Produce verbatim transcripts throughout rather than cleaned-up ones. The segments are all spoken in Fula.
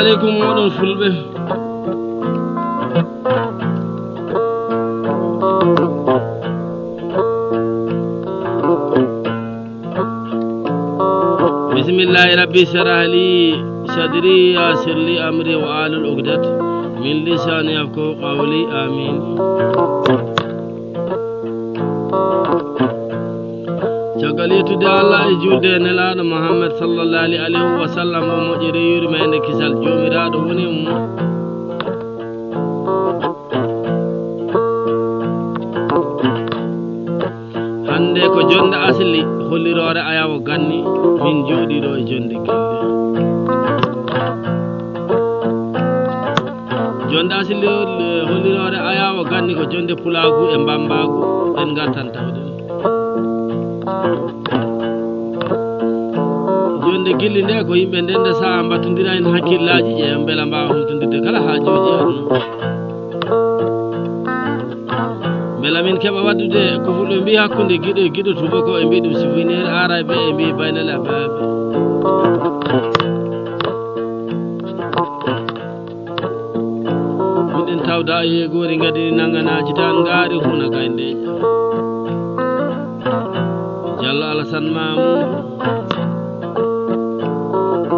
Aleykum moɗon fulɓe. Bismillahi rabbi sarah li sadri, yasir li amri wa alul uqdat min lisani yafqahu qawli. Amin. Caggal yettude Allah e juulde e Nelaaɗo Muhammad sallallahu alayhi wa sallam, mo moƴƴere, yurmeende, kisal Joomiraaɗo woni e mum. Hannde ko jonnde asli holliroore ayaawo ganni, min jooɗii ɗo e jonnde gilli. Jonnde asli holliroore ayaawo ganni ko jonnde pulaagu e mbammbaagu, en ngartan tawde. Jonnde gilli nde ko yimɓe ndennda sahaa mbattondira heen hakkillaaji, ƴeewa mbela mbaawa humtondirde kala haajooji aduna. Mbela min keɓa waɗdude ko fulɓe mbiyi hakkunde giɗo e giɗo, tubako e mbiyi ɗum souvenir, aarabe e mbiyi baynale abaabe. Miɗen tawda e yeegoori ngadi nanganaaji tan ngaari huna gayndeeji. Jallo Alasan Mamu.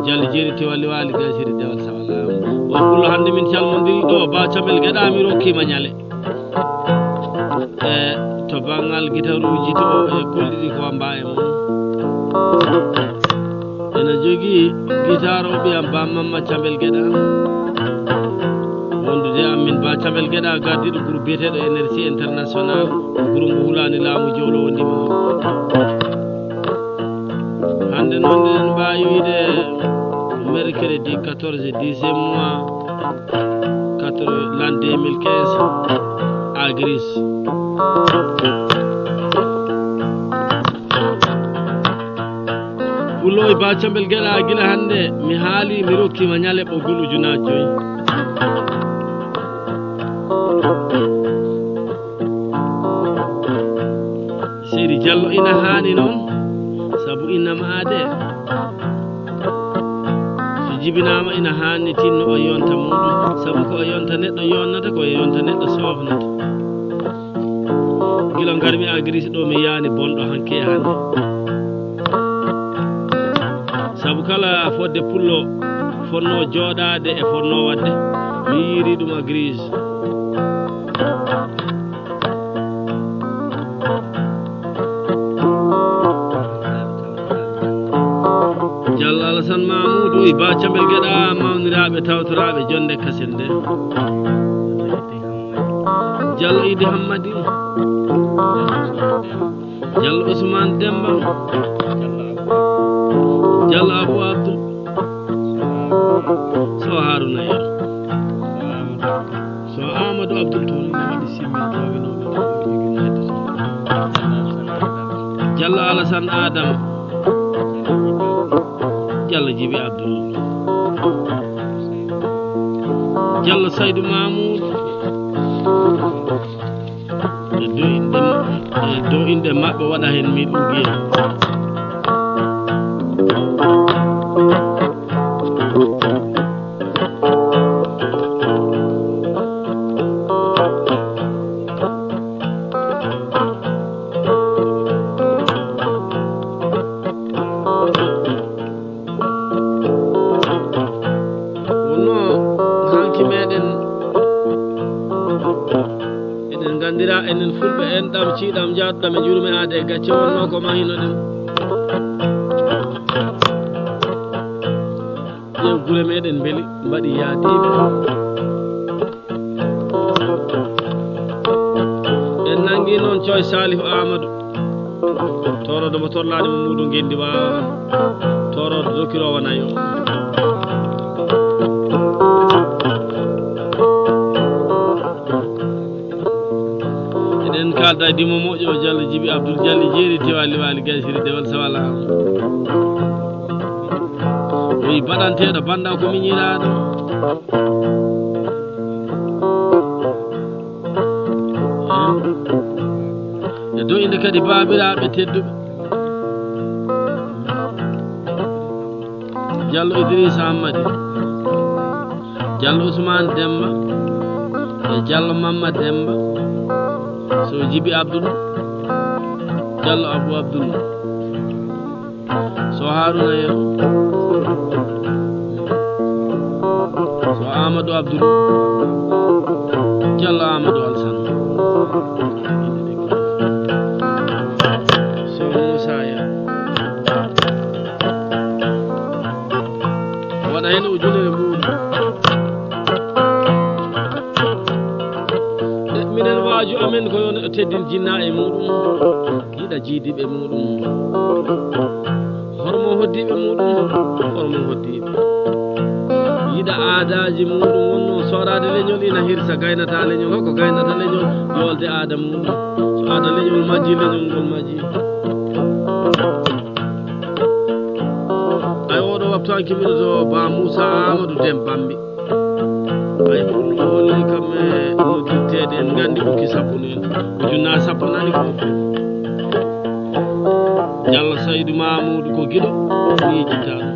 Jallo Jeeri Tewali Waali Gasiri Dewal Sawala. On pullo hannde min calmondiri ɗo, ba Cabel Geɗa mi rokkiima ñale. E to banngal gitaruuji to e kolliɗi ko wamba e mum. Ene jogii gitaar o ɓiyam Ba Mamma Cabel Geɗa. Wondude e am min Ba Cabel Geɗa, gardiiɗo groupe biyeteeɗo Énergie International, groupe mo hulaani laamu jowlo wondima. Hannde noon eɗen mbaawi wiyde mercredi quatorze dixième mois, quatre, l'an deux mille quinze, à Gris. Pullo e Ba Cambel Geɗa, gila hannde mi haali, mi rokkiima ñale ɓoggol ujunaaji joyi. Seydi Diallo ina haani noon, sabu ina maade. So jibinaama ina haani tinno o yonta muɗum, sabu ko o yonta neɗɗo yonnata, ko o yonta neɗɗo soofnata. Gila ngarmi a Gris ɗo, mi yaani bonɗo hanki e hannde. Sabu kala fodde pullo fonnoo jooɗaade e fonnoo waɗde, mi yiiri ɗum a Gris. Diallo Alassane Mamoudou e Ba Cambel Geɗa, mawniraaɓe tawtoraaɓe jonnde kasen nde. Diallo Idi Hammadi. Diallo Ousmane Demba. Diallo Abou Abdou. Sow Haruna Yero. Sow Amadou Abdoul Touré ne waɗi simmin tawinooɓe ɗo ko jogii heddoto. Diallo Alassane Adama. Diallo Djibi Abdoul. Diallo Saydou Mamoudou. E dow inɗe, e dow inɗe maɓɓe waɗa heen mi ɗum giya. Wonno hanki meɗen, eɗen gandira enen fulɓe, en ɗam ciɗam jaaduɗam e jurume aade e gacce, wonno ko mahino ɗen. Ƴeew gure meɗen mbeli mbaɗi yaadiiɓe. En nangi noon Coy Salihu Amadou. Torodo mo torlaani mo muudu ngendi waawa. Torodo dokiroowo nayo. Eɗen kalda e dimo moƴƴo o Diallo Djibi Abdoul Diallo Jeeri Tewali Wali Gaysiri Dewal Sawala. Wi baɗanteeɗo banda ko miñiraaɗo. E dow inde kadi baabiraaɓe tedduɓe. Diallo Idrissa Hammadi. Jallo Ousmane Demba e Jallo Mamma Demba, so Jibi Abdoul, Jallo Abou Abdoul, so Haruna Yero, so Amadou Abdoul, Jallo Amadou Alsan, so Moussa Yero. Waɗa heen ujunere muuɗum. E minen waaju amen ko yo neɗɗo teddin jinna e muuɗum, yiɗa jiidiiɓe muuɗum. Hormo hoddiiɓe muuɗum, hormo hoddiiɓe. Yiɗa aadaaji muuɗum, wonno sooraade leñol ina hirsa, gaynata leñol, hoko gaynata leñol, yoolde aada muuɗum. So aada leñol majji, leñol ngol majji. Ay, oɗo waftu hanki miɗo to Ba Moussa Amadou Dem Bambi. Ay, pullo o holli kam e noddirteeɗe, en nganndi ɓukki sappo ni en. Ujunna sappo nani ko. Jallo Saydu Mamoudou ko giɗo, miijita ɗum.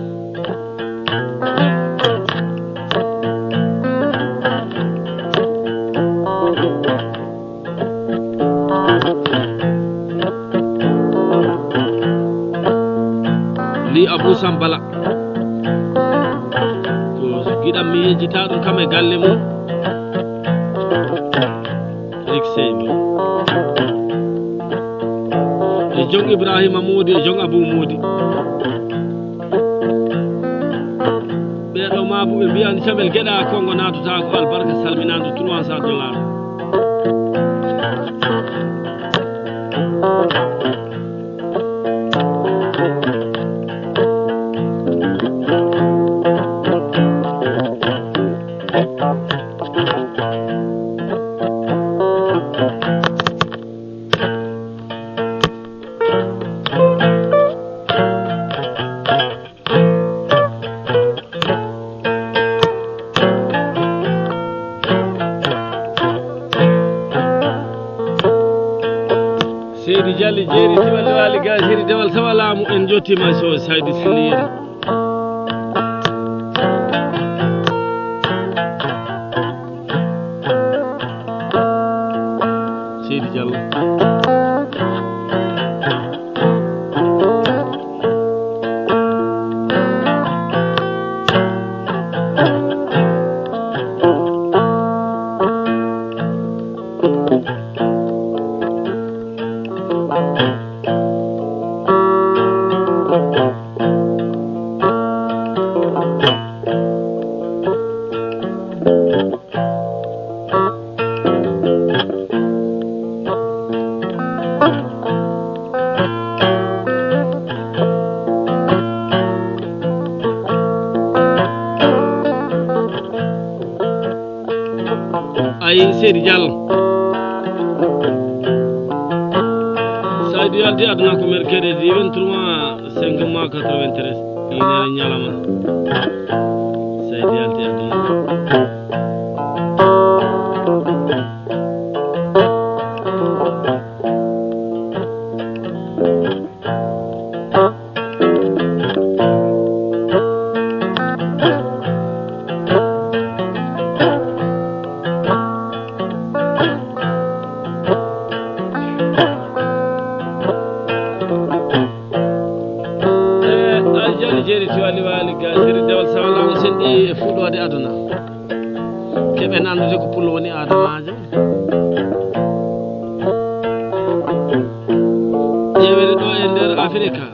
Li Abou Sambala. Ko giɗam mi yejjita ɗum kam e galle mum. Rik Seyba. E jom Ibrahima Moodi, e jom Abou Moodi. Ɓeeɗo maabu ɓe mbiyan Camel Geɗa Kongo naatata ko albarka salminaandu trois cents dollars. Seydi Jalli Jeeri Tiwal Waali Gasiri Dewal Sawa Laamu, en njottiima so Saydu Siliyen. Seydi Jallo. Ayi, Seydi Diallo. Saydu yalti aduna ko mercredi vingt-trois cinq mois quatre-vingt-treize. Ina ñalama. Saydu yalti aduna. E aljani jeeri tiwali waali ga jeeri dewal sawala on senɗi e fuɗɗoode aduna. Keɓen anndude ko pullo woni aadamaajo. Ƴeewere ɗo e nder Afirika,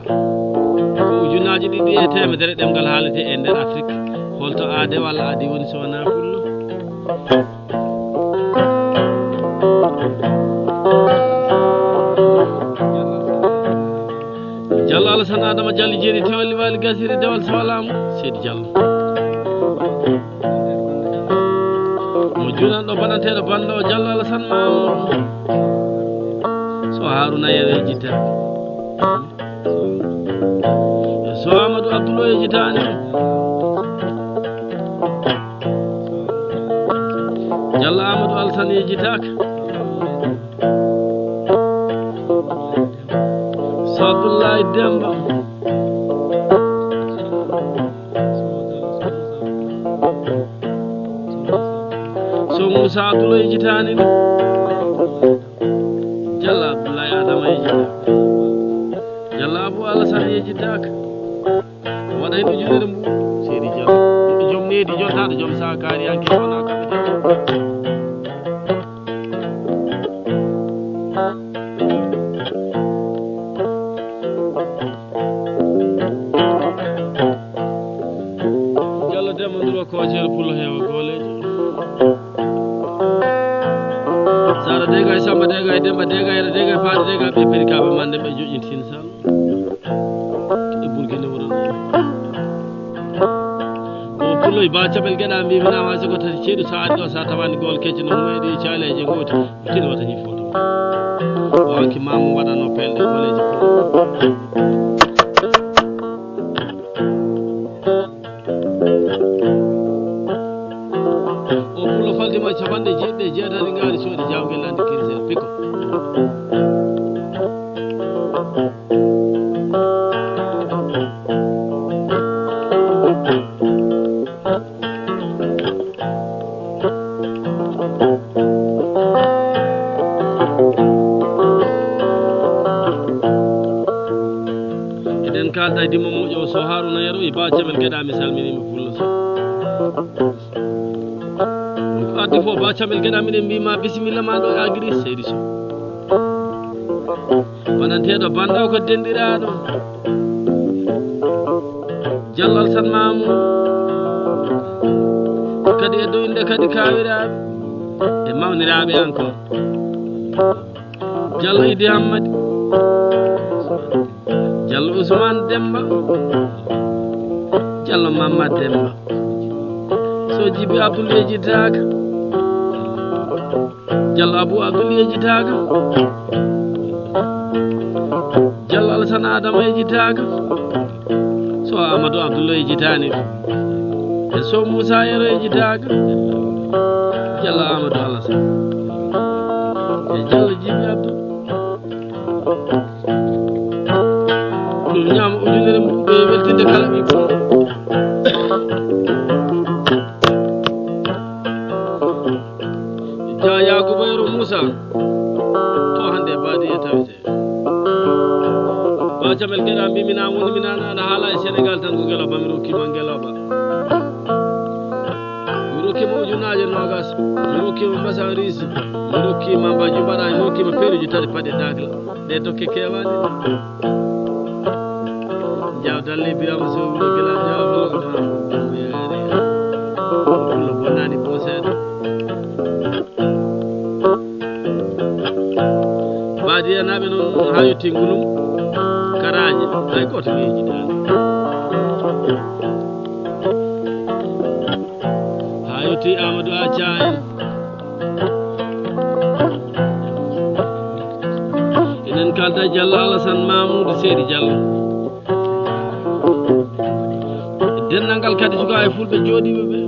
ko ujunnaaji ɗiɗi e teemedere ɗemngal haalete e nder Afirika. Holto aade walla adi woni so wonaa pullo? Diallo Alassane Adama Diallo jeeri tewal liwaali gasiri dewal sawalaamu. Seydi Diallo. Mo juunan ɗo baɗanteeɗo banndo o Diallo Alassane Mamoudou. So Haruna Yero e jitta. So Amadou Abdoul o e jitaani. Diallo Amadou Alassane e jitaaka. So Abdoulaye Demba. Sa Abdoulaye yejjitaani ɗum. Jalla Abdoulaye Adama yejjitaaka. Jalla Abou Alassane yejjitaaka. Waɗa heen ujunere mbuuɗu. Seydi Diallo. Joom needi jontaaɗo, joom saakaariyanke wonaa kamɓe tan. Diallo Demba Nduro Kooceero Pullo heewa gooleejo. Sara Dega e Samba Dega e Demba Dega e Yero Dega e Faari Dega ɓe perikaaɓe mande ɓe joƴƴintin sal. E Burkina wuro. O Pullo e Ba Cabel Geɗa mbi mi nawa siko tati ceeɗu sa ari ɗo sa tawani gol kecce no meɗi caaleeje gooti. Tin wata ñi foto. O hanki mamu waɗano pelɗe gooleeji fof. O Pullo faltima capanɗe jeeɗiɗi e jeetati ngaari soodi jawgel landi kirisel piko. Eɗen kaalda e dimmo moƴƴo o so Haruna Yero e Ba Camel Geɗa, mi salminima Pullo Sow. Ko addi fof Ba Camel Geɗa, miɗen mbima bisimilla ma ɗo e Agri Seydi Sow. Wonanteeɗo banndaaw ko denɗiraaɗo. Diallo Alassane Mamoudou. Kadi e doyinde kadi kaawiraaɓe e mawniraaɓe encore. Diallo Idi Hammadi. Diallo Ousmane Demba. Diallo Mamad Demba. So Jibi Abdoul yejjitaaka. Diallo Abou Abdoul yejjitaaka. Diallo Alassane Adama yejjitaaka. So Amadou Abdoul yejjitaani. E so Moussa Yero yejjitaaka. Diallo Amadou Alassane. E Diallo Jibi Abdoul. Ɗum ñaama ujunere mum ɓe weltinde kala ɓiɓɓe. Ja Yakuba Yero Moussa. To hannde Badi e tawete. Ba Jamel Geɗa mbi mi naan woni mi naan aɗa haala e Sénégal tan ko Ngeloba mi rokkima Ngeloba. Mi rokkima ujunnaaje noogas. Mi rokkima mbasan riisi. Mi rokkima mbaju mbaɗa. Mi rokkima peruji tati paɗe dakla. Ɗe tokke kewaani. Jaw dalle Birama Sow wuro Gila Jaw wuro Gila. Wuro bonani bo seeɗa. Baadiyanaaɓe noon haa yotti Ngulum, Karaaje, hay gooto weejidaani. Haa yotti Amadou Aca en. Enen kalda Diallo Alassane Mamoudou Seydi Diallo. Denndangal kadi sukaaɓe fulɓe jooɗiiɓe ɓe.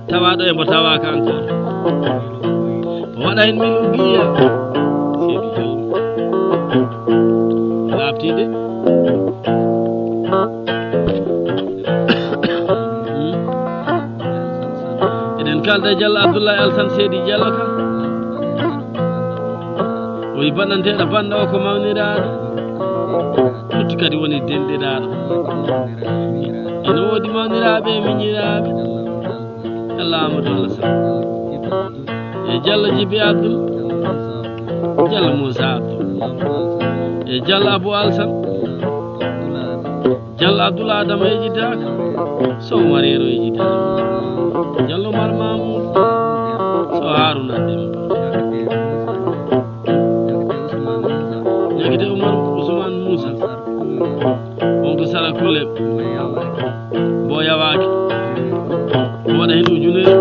Tawaaɗo e mbo tawaaka encore. Waɗa heen min giya. Seydi Diallo. Laaɓti de. Eɗen kalda e Diallo Abdoulaye Alassane Seydi Diallo kam. O yi bandanteeɗo banda o ko mawniraaɗo. Lutti kadi woni denɗiraaɗo. Ene woodi mawniraaɓe e miñiraaɓe. Yalla Amadou Allah Sall. E Diallo Jibi Abdoul. Diallo Moussa Abdoul. E Diallo Abou Alsan. Diallo Abdoul Adama yejjitaaka. Sow Mareero yejjitaaka. Diallo Mar Mamoudou. Sow Haruna Demba. Ñagite Umar Ousmane Moussa. On ko Sara Kulle. Mbo yawaaki. Ko waɗa heen ujunere.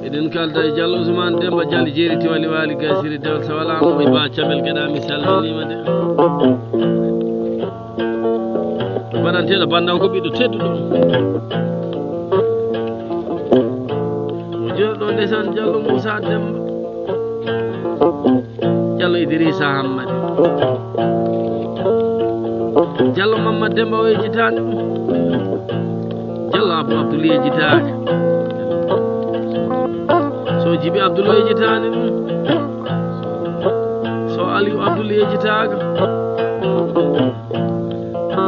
Eɗen kalda e Diallo Ousmane Demba Diallo Jeeri Tiwali Waali Gasiri Dewal Sawala mo e Ba Cabel Geɗa mi salminima de. Baɗanteeɗo bannda o ko ɓiɗɗo tedduɗo. Mo jooɗo ndesan Diallo Moussa Demba. Diallo Idrissa Hammadi. Jallo Mamma Demba o yejjitaani ɗum. Jallo Abu Abdul yejjitaaka. So Jibi Abdul o yejjitaani ɗum. So Aliou Abdul yejjitaaka.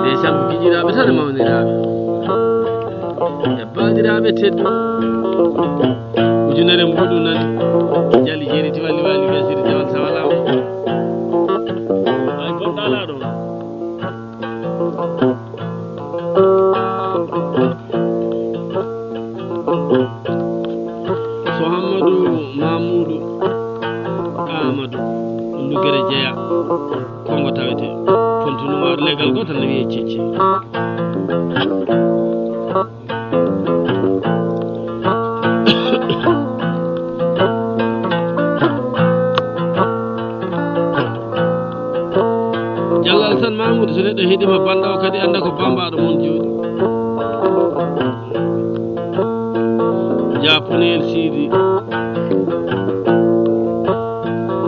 Ndeysaan, ko giƴiraaɓe tan e mawniraaɓe. E baaɗiraaɓe teddu. Ujunere mbuɗu nani. Jali jeeri tiwali wali gasiri jawal sawalawo. Ay bonɗa laaɗo. So Hammadu Mamuudu Aamadu Lugere jeya, kongo tawete Pontu Nuwaaru, legal gootal ne wiyee Cecce. Jallo Alasan Mamoudou, so neɗɗo heɗima banda o kadi anda ko bambaɗo mon jooɗi. Japunel Sidi.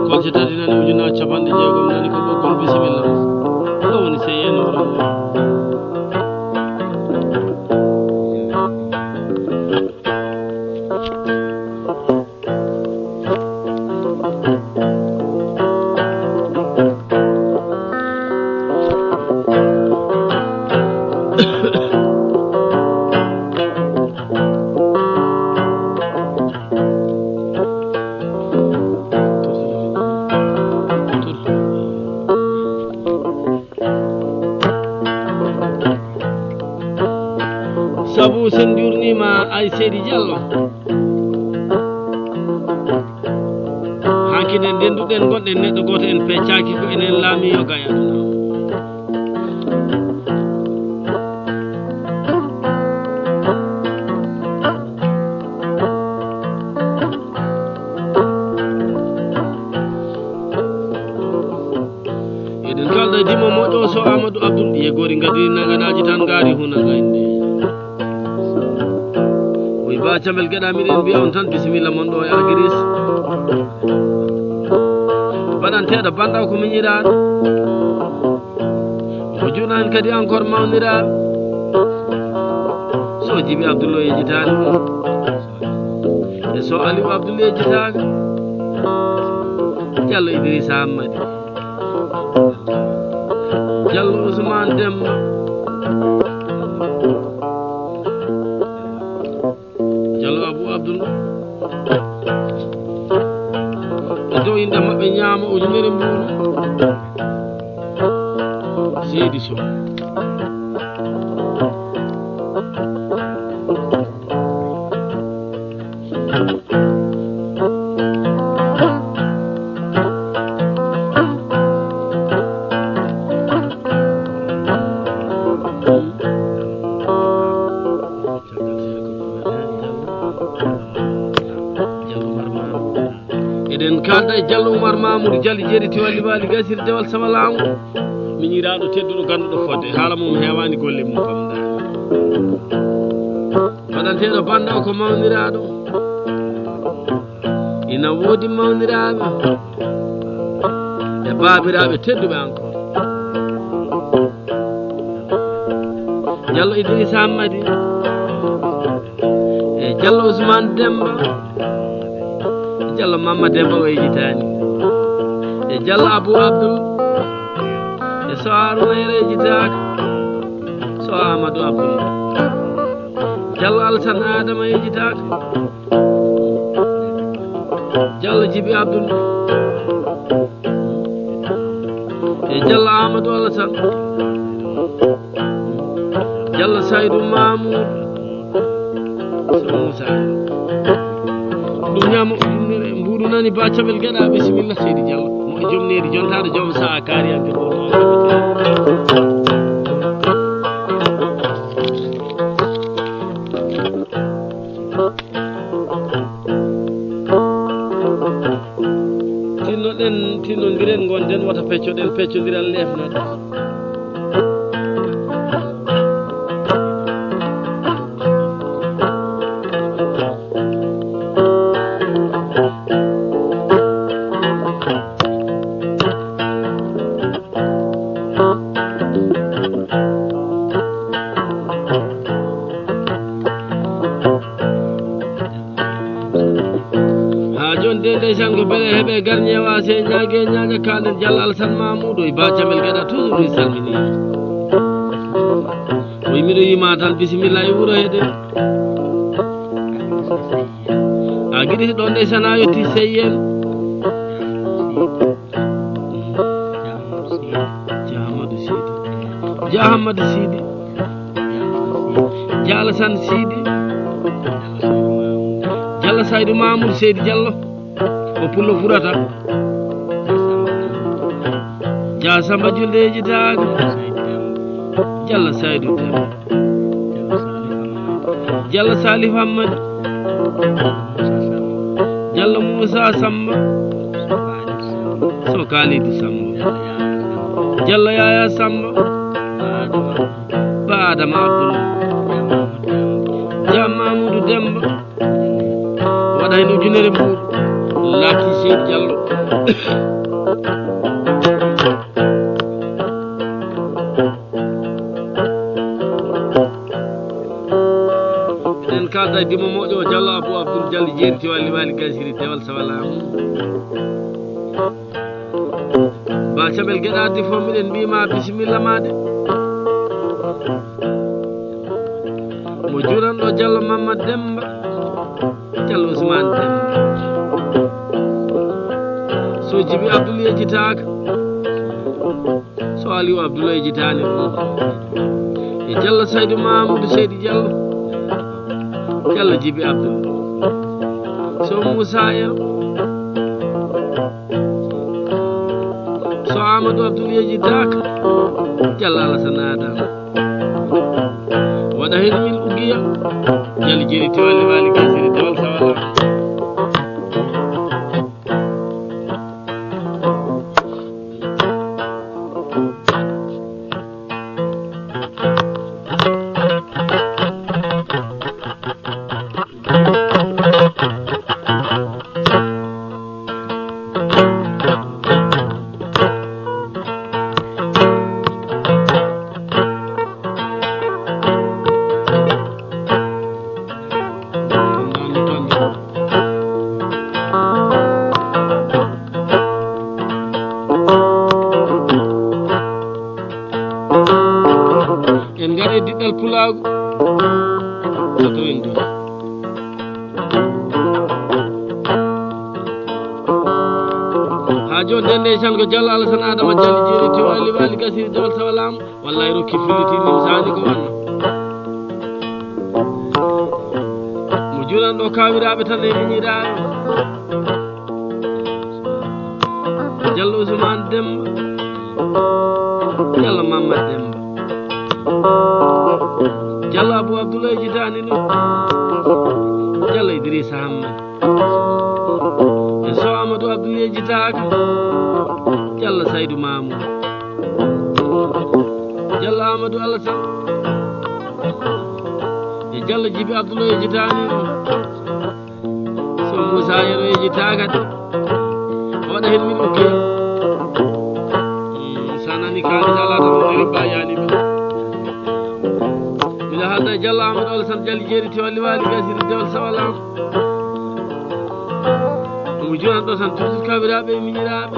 Kolce tati nani ujunnaji capanɗe jeegom nani ko ɓoggol, bisimilla. Ɗo woni C N O. Sabu sen jurnima ay Seydi Diallo. Hanki nden ndenduɗen gonɗen neɗɗo goto, en peccaaki ko enen laami yoga e aduna. Eɗen kalda e dimo moƴƴo so Amadou Abdoul, yegori gadiri nanganaaji tan ngaari huna gaynde. Wi ba Camel Geɗa, miɗen mbiya on tan bisimilla mon ɗo e Agiris. Baɗanteeɗo bandaw ko miñiraaɗo. Ko juuɗa hen kadi encore mawniraaɓe. So Jibi Abdoul o yejjitaani mo. E so Aliou Abdoul yejjitaaka. Diallo Idrissa Hammadi. Diallo Ousmane Demba. Diallo Abou Abdoul. E dow innde maɓɓe ñaama ujunere mbuuru. Seydi Sow. Eɗen kalda e Diallo Oumar Mamoudou Diallo, jeeri Tiwali Bali, gasiri dewal sama laamu. Miñiraaɗo tedduɗo, ganduɗo fodde, haala mum heewani, golle mum pamɗa. Baɗanteeɗo bandaw ko mawniraaɗo. Ina woodi mawniraaɓe e baabiraaɓe tedduɓe encore. Diallo Idrissa Hammadi e Diallo Ousmane Demba e Diallo Mamma Demba o yejjitaani e Diallo Abou Abdoul e so Haruna Yero yejjitaaka, so Amadou Abdoul, Diallo Alassane Adama yejjitaaka. Diallo Jibi Abdoul. E Diallo Amadou Alassane. Diallo Saydou Mamour. Sow Moussa. Ɗum ñaama ujunere mbuɗu nani ba Camel Geɗa, bisimilla Seydi Diallo. Mo e joom needi jontaɗo joom sa'a kaariyanke ko. Tinnoɗen, tinnondiren, ngonden, wata peccoɗen, peccondiral lefnoɗen. Ndeysaan, ko beɗe heɓe garñeewa se ñaage ñaaƴa kaalen Jalla Alasan Mamuudu e Ba Camel Geɗa, toujours mi salmini. Oy miɗo yima tan, bisimilla e wuro heɗe. A giɗi ɗo ndeysaan a yotti seyyen. Jahamadu Sidi. Jahamadu Sidi. Jalasan Sidi. Jalla Saydu Mamour Seydi Diallo. Ko pullo furata. Jasamba Julde e jitaaka. Jalla Saydu Dem. Jalla Salif Hamad. Jalla Moussa Samba. So Kalidou Samba. Jalla Yaya Samba. Ba Adama Abdoul. Jam Mamoudou Demba. Waɗa heen ujunere mbuuɗu. Laaki Seydi Diallo. Eɗen kalda e dimo moƴƴo o Diallo Abou Abdoul Diallo jeeri Tiwali Wali Gasiri Dewal Sawalaamu. Ba Caɓel Geɗa addi fof miɗen mbima bisimilla ma de. Mo juuranɗo Diallo Mamma Demba. Diallo Ousmane Demba. So Jibi Abdoul yejjitaaka. So Aliou Abdoulaye jitaani ɗum. E Diallo Saydou Mamoudou Seydi Diallo. Diallo Jibi Abdoul. So Moussa Yero. So Amadou Abdoul yejjitaaka. Diallo Alassane Adama. Waɗa heen min Ugiya. Diallo Jeeri Tiwali Wali Gasiri Dewal Sawala. En ngari e diɗɗal pulaagu. Tato en ɗo. Haa jooni de ndeysaan ko Diallo Alassane Adama Diallo jeeri Tiwali Wali Gasiri Dewal Sawalaamu. Wallahi rokki filliti min saani ko wanno. Mo juuran ɗo kawiraaɓe tan e miñiraaɓe. Diallo Ousmane Demba. Diallo Mamad Demba. Diallo Abou Abdoulaye jitaani ɗum. Diallo Idrissa Hammet. E so Amadou Abdou yejjitaaka. Diallo Saydou Mamoudou. Diallo Amadou Alassane. E Diallo Jibi Abdoulaye yejjitaani ɗum. So Moussa Yero yejjitaaka de. Waɗa heen min Ugiya. Mm, so a nani kaalis alaa tan, woni rebba yani min. Mbiɗa haalda e Diallo Amadou Alassane Diallo jeeri Tiwali Wali Gasiri Dewal Sawalaamu. Omo juuran ɗo tan toujours kawiraaɓe e miñiraaɓe.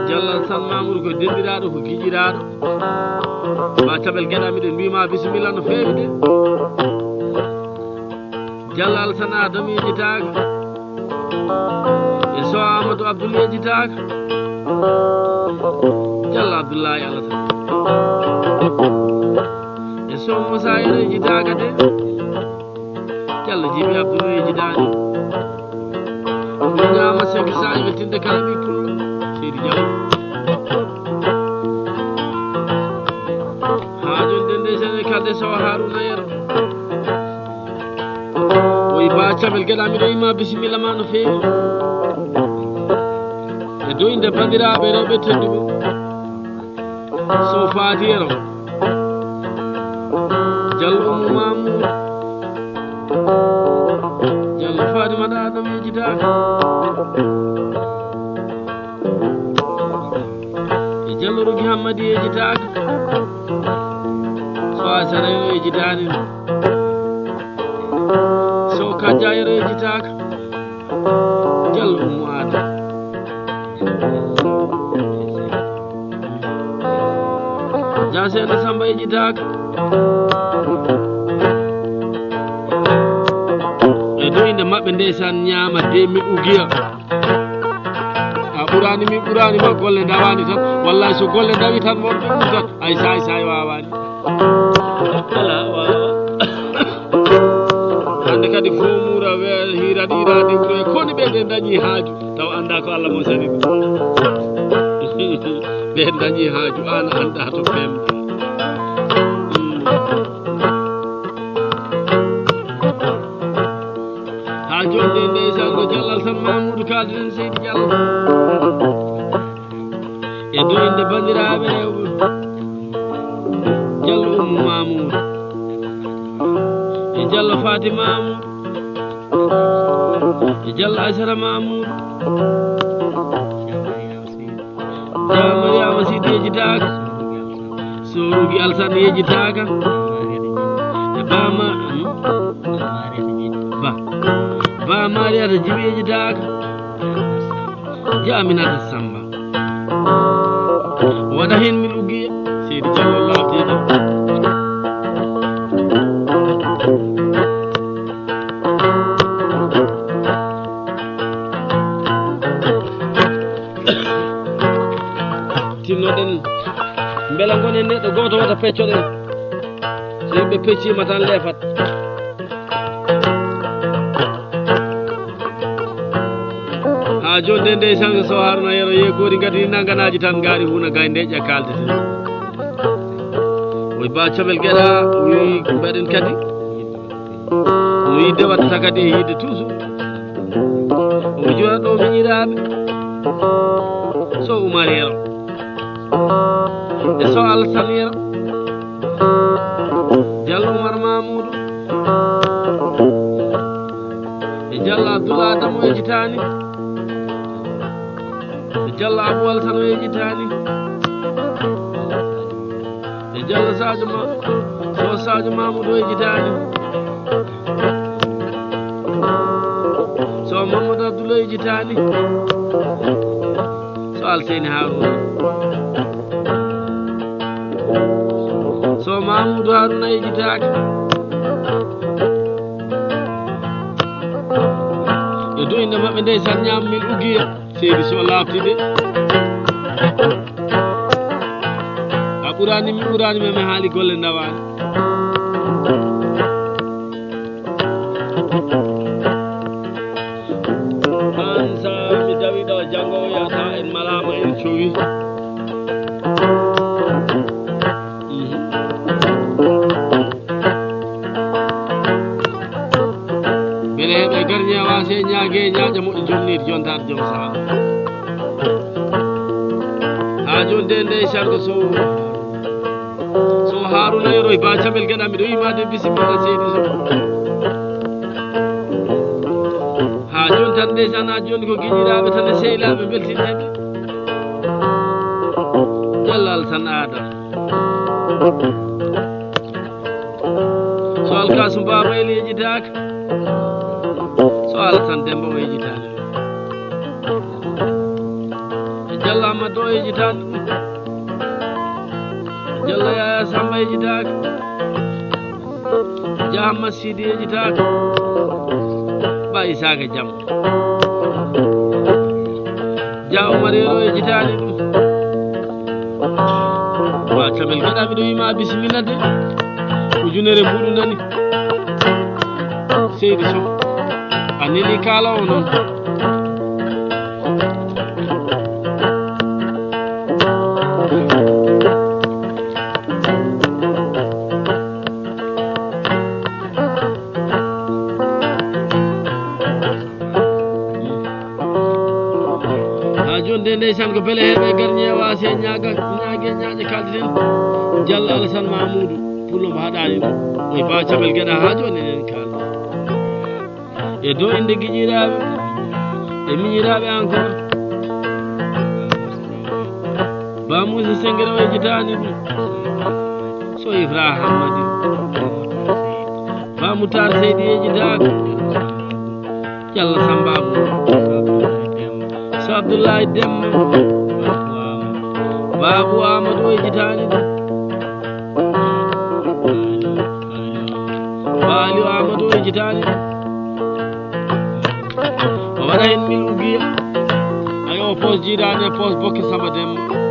Diallo Alassane Mamoudou ko denɗiraaɗo, ko giƴiraaɗo. Ba Caɓel Geɗa, miɗen mbima bisimilla no feewi de. Diallo Alassane Adama yejjitaaka. E so Amadou Abdoul yejjitaaka. Diallo Abdoulaye Alassane. E so Moussa Yero yejjitaaka de. Diallo Jibi Abdoul yejjitaani. Ɗum ñaama cinq cent e wettinde kala ɓi pullo. Seydi Diallo. Haa jooni de ndeysaan e kalde Sowa Haruna Yero. Woy Ba Caɓel Geɗa, miɗo yima bisimilla ma no feewi. E doyde banndiraaɓe rewɓe tedduɓe. So Faati Yero. Diallo Oumou Mamour. Diallo Fatimata Adam yejjitaaka. E Diallo Rogi Hammadi yejjitaaka. So Asara yero yejitaani. Sow Kajja yero yejitaaka. Jallo Ummu Aada. Jaaseena Samba yejitaaka. E doyde maɓɓe ndeysaan ñaama de mi ugiya. A ɓuraani, min ɓuraani ma, golle ndawaani tan. Wallahi, so golle ndawi tan, mon ɓe ɓuri tan. Ay, saay, saay waawaani. Alaa, waawa. Hannde kadi fof muura we-, hiira, hiiraade wuro e koni ɓe ɓe dañi haaju, taw anndaa ko Allah mo sani ɗum. Ɓe dañi haaju, aan anndaa to pem. Mm. Haa jooni de, ndeysaan, ko Jallo Alasan Mamuudu kaalden, Seydi Jallo. E doyde banndiraaɓe rewɓe, Jallo Ummu Mamuudu, e Jallo Faati Mamuudu, e Jallo Aysata Mamuudu. Jaa Mariama Sidi yejitaaka. Soorugi Alsan yejitaaka. E Ba Ma-, hmm? Ba. Ba Mariyata Jibi yejitaaka. Jaa Aminata Samba. Waɗa heen mi luggiya. Seydi Jallo laatiiɗo. Tinnoɗen, mbela ngonen neɗɗo gooto wata peccoɗen. So yimɓe pecciima tan leefat. Haa jooni de, ndeysaan, so Haruna Yero yeegoori ngadi ni nanganaaji tan ngaari huuna gay ndeƴƴa kaalde tan. Oy Ba Cabel Geɗa, wi mbaɗen kadi. No yidde waɗata kadi e yidde toujours. Omo jona ɗo miñiraaɓe. So Umar Yero. E so Alasan Yero. Jallo Umar Mamuudu. E Jallo Abdul Adamu yejitaani. E Jallo Abu Alasan o yejitaani. E Jallo Sadio Ma-, so Sadio Mamuudu o yejitaani. So Mamadou Abdoulaye yejitaani. So Alseyni Haruna. So Mamoudou Haruna yejitaaka. E doyde maɓɓe ndeysaan ñaam min ugiya. Seydi so laaɓti de. A ɓuraani mi, ɓuraani ma, mi haali golle ndawaani. Aan sa mi dawi ɗo, janngo o yahata en malaama en cowi. Mhm. Mbele heɓe garñe waase ñaage ñaaƴa moƴƴo jonniiɗo jontaade jom sahaa. Haa jooni de nde sarɗo so, so Haruna Yero e Ba Cabel Geɗa, miɗo yimaade bisimilla seydi so. Haa jooni tan ndeysaan, haa jooni ko giɗiraaɓe tan e sehlaaɓe mbeltinneede. Jallal tan aada. So Alkasum Baaba Eli yejitaaka. So Alasan Demba o yejitaaka. E Jalla Amadou o yejitaaka. Jalla Yaya Samba yejitaaka. Jahma Sidi yejitaaka. Ba Isaaka Jam. Jaa Umar Yero yejitaani ɗum. Ba Cabel Geɗa, miɗo wiima bisimilla de. Ujunere mbuɗu nani. Seydi Sow. A neli kaala o noon. Haa jooni de ndeysaan ko bele heɓe garñe waase ñaaga, ñaage, ñaaƴe kaaldi ten. Jalla Alasan Mamuudu, pullo mo haɗaani ɗum. Oye Ba Cabel Geɗa haa jooni enen kaalda. E do inde giƴiraaɓe, e miñiraaɓe encore. Ba Muusa Sengere o yejitaani ɗum. So Ifra Hammadi. Ba Mutar Seydi yejitaaka. Jalla Samba Abu. So Abdoulaye Demba. Babu Amadou o yejitaani ɗum. Ba Aliou Amadou o yejitaani ɗum. O waɗa heen mil ugiya. Ayo, pos jiidaade, pos bokke Samba Demba.